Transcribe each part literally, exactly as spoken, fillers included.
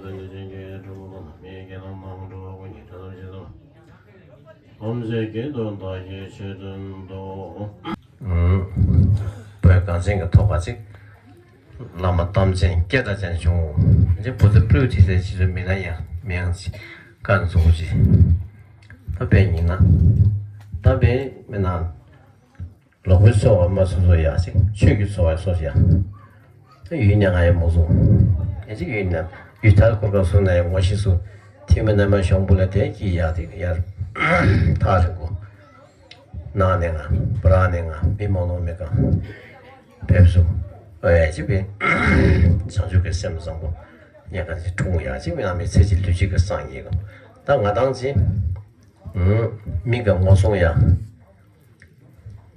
ལྷན་ཅིག་སྐྱེས་ཀྱི་སྤྲུལ་སྐུ་ཐམས་ཅད་ཀྱི་ནང་དུ་ཀུན་གྱི་དྲན་རྟེན་ཆེད་དུ། ཧོམ་ཟས་ཀྱི་དོན་དག་གི་ཆེད་དོན་དུ། བོད་གངས་ཅན་གྱི་ཐོག་པ་ཅིག་བླ་མ་དམ་ཅན་སྐད་གྲགས་ཅན་བྱུང་། ཅིག་བུ་ཚ་སྤྲེའུ་ཁྲི་སྲས་ཆེ་ཚུལ་མི་ན་ཡང་མི་ཡང་ཅིག་ཀན་རྫོང་ཅིག་ད་དཔེ་ཉིན་ན་ད་དཔེ་མི་ན། ལོག་པའི་འཚོ་བ་མ་སོ་སོ་ཡ་ཅིག་ཆོས་ཀྱི་འཚོ་བ་སོ་སོ་ཡ། ཡུལ་ནས་ང་ཡ་མོ་བཟུང་། ཡ་ཅིག་ཡུལ་ནས་ཡུལ་ཐར་འཁོར་ག་སུ་ན་ཡ་ངོ་ཤེས་སུ། ཐིམ་མེ་ན་མ་ཤོང་བུ་ལ་དེ་གི་ཡ་དེ་ཡར་ཐག་རིང་པོ། ནང་ནས་ང་བར་ནས་ང་མི་མང་ནོ་མེ་གང་ཕེབས་སུ། ཨེ་ཅིག་པའི་བྱང་ཆུབ་ཀྱི་སེམས་བཟང་པོ་ཉེ་ག་ཅིག་འཁྲུངས་ཡ་ཅིག་མི་ང་མི་ཚེ་གཅིག་ལུས་གཅིག་གི་སངས་རྒྱས་གང་ད་ང་དང་ཅི། མི་ག་ངོ་སོང་ཡ།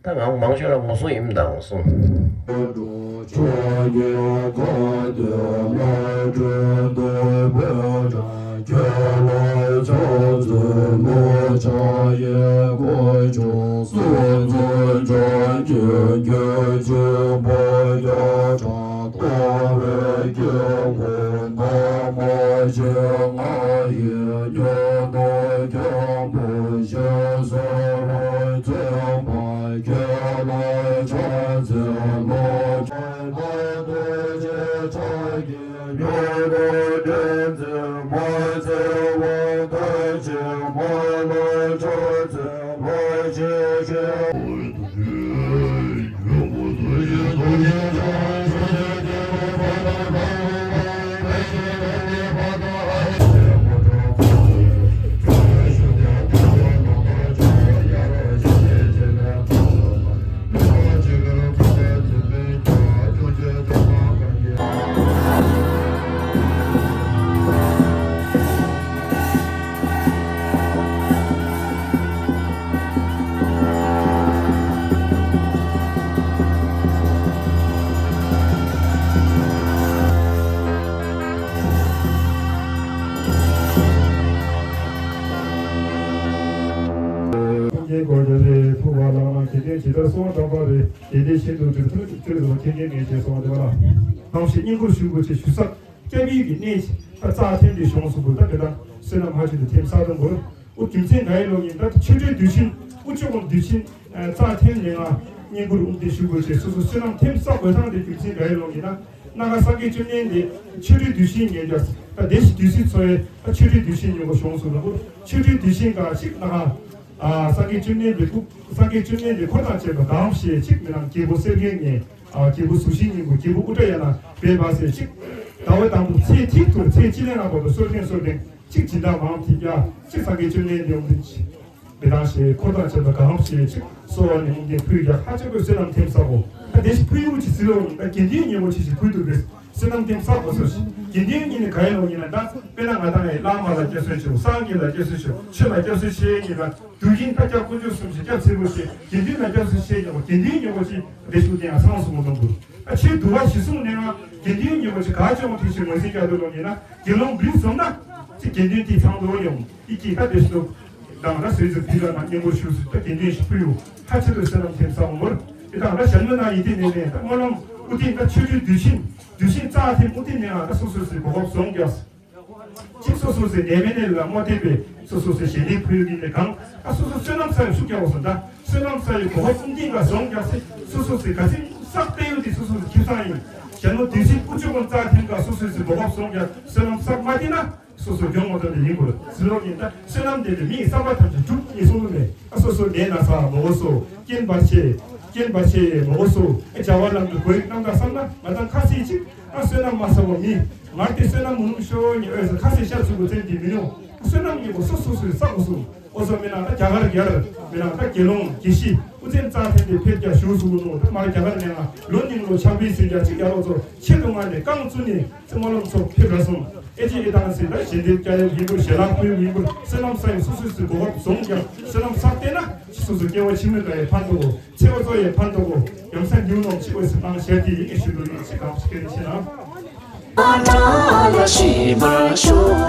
ད་ང་མང་ཤོས་ལ་ངོ་སོང་ཡིན་དང་སོང་། ཀུན་མཁྱེན་གོ་རྒྱལ་རེད། ཐུབ་པ་ལག་ན་གྱེར་ལྡན་ཇི་ལྟར་གསོལ་བ་གདམས་པ་རེད། དེ་འདྲའི་ཞིག་ཏུ་གྲུབ་ཐོབ་ཀྱི་སྤྱོད་རྫོགས་ཁྱེད་ཀྱིས་ངེས་ཅེས་གསུངས་པ་དེ་བ་ལ། ནམ་ཞིག་བསྙེན་བཀུར་ཞུ་དགོས་ཅེས་ཞུ་ས་སྐྱབས་ཡུལ་གྱི་གནས་ཤིག་ད་རྩ་ཐེམ་དེ་གཞུང་སོགས་པོ་ད་དེ་དག་བསོད་ནམས་ཧ་ཅང་དུ་ཐེམ་ས་དང་བོར། ཨུ་རྒྱུ་མཚན་ག་ཡི་ལོ་ཡིན་ད་ཆོ་འཕྲུལ་དུས་ཆེན་ཨུ་ཆོ་གོང་དུས་ཆེན་རྩ་ཐེམ་ནས་ང་བསྙེན་བཀུར་དབུ་མཐུད་ཞུ་དགོས་ཅེས་སོ་སོ་བསོད་ནམས་ཐེམ་ས་དགོས་ཐང་དེ་རྒྱུ་མཚན་ག་ཡི་ལོ་ཡིན་ན། སྣ་ཁ་སངས་རྒྱས་བཅོམ་ལྡན་འདས་ཆོ་འཕྲུལ་དུས་ཆེན་ཉེ་རྒྱ་ད་དེ་ཞིག་དུས་ཚིགས་འཚོ་བའི་ད་ཆོ་འཕྲུལ་དུས་ཆེན་ཉེ་གོ་གཞུང་སོགས་ལ་ཨུ་ཆོ་འཕྲུལ་དུས་ཆེན་ག་ཞིག་སྣ་ཁ་སངས་རྒྱས་བཅོམ་ལྡན་འདས་སྐུ། སངས་རྒྱས་བཅོམ་ལྡན་འདས་འཁོར་དང་བཅས་པ་གང་ཞེས་ཅིག་མི་རྣམས་རྒྱལ་པོ་གསེར་གྱི་ངད། རྒྱལ་པོ་གཟུགས་ཤིང་སྙིང་པོ་རྒྱལ་པོ་ཨུ་ཏྲ་ཡ་ན་བེ་བ་སེ་ཅིག་ཟླ་བ་དང་པོ་ཚེས་ཐིག་ཐུར་ཚེས་ཅི་ལེན་ན་བར་དུ་གསོལ་ཐེངས་གསོལ་ཐེངས་ཅིག་སྦྱིན་བདག་མང་ཐིག་ཡ་ཅིག་སངས་རྒྱས་བཅོམ་ལྡན་འདས་འོང་དུ་མི་དང་ཞེས་འཁོར་དང་བཅས་པ་གང་ཞེས་ཅིག་གསོལ་བ་ནས་འོང་དེ་ཕུལ་ཡ་ཧ་ཅང་པོའི་བསོད་ནམས་ཐེམ་ས་གོ། ད་དེ་ཞིག་ཕུལ་ཡུལ་ཅིག་ཟིལ་འོང་ད་དགེ་འདུན་ཉེ་བོ་ཅིག་ཞིག་ཕུལ་དུ་རེད། བསོད་ནམས་ཐེམ་ས་གོ་སོ་ཞིག་དགེ་འདུན་ཉིད་ནི་ག་ཡི་ལོ་ཉིད་ན་ད་དཔེར་ན་ང་དང་ངའི་བླ་མ་ལ་སྐྱབས་སུ་མཆིའོ། སངས་རྒྱས་ལ་སྐྱབས་སུ་མཆིའོ། ཆོས་ལ་སྐྱབས་སུ་མཆི་ཉིད་ན། དུས་རྒྱུན་ད་སྐྱབས་དཀོན་མཆོག་གསུམ་ཞིག་སྐྱབས་ཚེ་རབས་ཞིག་དགེ་འདུན་ལ་སྐྱབས་སུ་མཆི་ཉིད་ན་དགེ་འདུན་ཉེ་བོ་ཅིག་བདེ་ཤུགས་ལྡན་ཡང་སངས་སུ་མོ་འདོན་དགོས། ད་ཆོས་འདུལ་བ་གཞི་བཟུང་ནས་ང་དགེ་འདུན་ཉེ་བོ་ཅིག་ག་ཅི་འོང་དེ་ཞིག་ངོས་འཛིན་རྒྱག་འདོད་ལོ་ཉིད་ན་དགེ་སློང་འདི་བཟུང་ན་ཅིག་དགེ་འདུན་དེ་ཚང་དུ་ཡོང་ཡི་གེ་ད་བདེ་ཤུགས་དང་ད་ཟས་ཟིག་དུས་ལ་ན་སྙན་པོ་ཞུ་སུ་ད་དགེ་འདུན་ཞིག་ཕུལ་ཡོང་ཧ་ཆེ་དུ་བསོད་ནམས་ཐེམ་ས་འོང་བར་དེ་དང་ད་ཞལ་ནུ་ན་ཡི་དེ་ནས་ནས་ད་སྨོན་ལམ་ཨུ་ཏིན་ད་ཆོས་སྤྲུལ་དུས་ཆེན་དུས་ཆེན་རྩ་ཐེམ་ཨུ་ཏིན་ནས་ང་ད་སོ་སོ་སོའི་གོ་སྐབས་བཟུང་རྒྱག་ཅིག་སོ་སོ་སོའི་ནད་མེད་ནད་ལ་མ་བརྟེན་པའི་སོ་སོ་སོའི་ཞལ་འདེབས་ཕུལ་གྱི་ནས་གང་ཨ་སོ་སོ་བསོད་ནམས་ས་ཡི་ཤུགས་རྒྱག་པ་སོང་ད་བསོད་ནམས་ས་ཡི་གོ་སྐབས་ཀུན་ལྡན་ལ་བཟུང་རྒྱག་སེ་སོ་སོ་སོའི་ག་ཚིག་བསགས་བསྡད་ཡོད་དེ་སོ་སོ་སོའི་ཁེ་བཟང་ཡིན། གཞན་ནོ་དུས་ཚིགས་ཀུ་ཅོ་ཀུན་རྩ་ཐེམ་ག་སོ་སོ་སོའི་གོ་སྐབས་བཟུང་རྒྱག་བསོད་ནམས་བསགས་མ་བསྡད་ན་སོ་སོ་གྱོང་མ་ཐོན་ཏེ་ཡིན་དགོས་ཟེར་ལོ་ཡིན་ད་བསོད་ནམས་ལྡན་པའི་མིའི་བསམ་པ་ཐམས་ཅད་འགྲུབ་ནི་གསུང་གི་མེད། ཨ་སོ་སོ་ནད་ན་ཚ་མོ་གོ་སོ་རྐྱེན་བར་ཆད་རྐྱེན་བར་ཆད་མོ་གོ་སོ་ཨ་བྱ་བ་ལམ་དུ་གོ་ཡི་རྣམ་དག་བསམ་ན་ང་དང་ཁ་སིག་ཅིག་ཨ་བསོད་ནམས་མ་བསགས་པ་མི། ངར་དེ་བསོད་ནམས་མུན་ཤོ་ཉི་འོད་ཟེར་ཁ་སེ་ཤར་ཚུགས་པའི་ཚེ་འདི་མི་ནུ། བསོད་ནམས་ཉེ་པོ་སོ་སོ་སོའི་བསགས་པ་སོང་། ཨོ་ཚོ་མི་ནང་ད་རྒྱ་གར་རྒྱལ་མི་ནང་ད་དགེ་སློང་དགེ་བཤེས་ཨུ་ཚན་རྩ་ཐེན་དེ་ཕེབས་རྒྱ་ཞུ་སུ་ལུ་ནོ་ད་མར་རྒྱ་གར་ནས་ང་ལོ་ཉིན་ལོ་ཆགས་པའི་སྲིད་རྒྱ་གཅིག་རྒྱ་ལོ་ཚོ་ཆེད་དུ་ང་ནས་རྐང་བཙུན་ནས་ཚེ་སྨོན་ལམ་ཚོ་ཕེབས་ར་སོང་། ཨེ་ཅི་ཨེ་དང་སྲིད་ད་ཞལ་འདེབས་སྐྱ་ཡབ་ཡིན་པར་ཞལ་ལག་ཕུལ་ཡིན་པར་བསོད་ནམས་བསགས་ཡིན་སོ་སོའི་སུ་གོ་བབ་བཟུང་ཀྱང་བསོད་ནམས་བསགས་བལྟས་ན་སོ་སོ་སྐྱེ་བ་ཕྱི་མའི་དགའ་ཡི་ཕན་ཐོགས་གོ། ཚེ་བ་ཚོ་ཡི་ཕན་ཐོགས་གོ། ཡང་སེ་འདིའུ་ནོམ་ཆིག་འོད་སེ་གནང་ཞལ་གྱི་ཡི་གེ་ཞུ་དུ་ཡིག་ཆེ་གང་ཞིག་གལ་ཆེ་ན།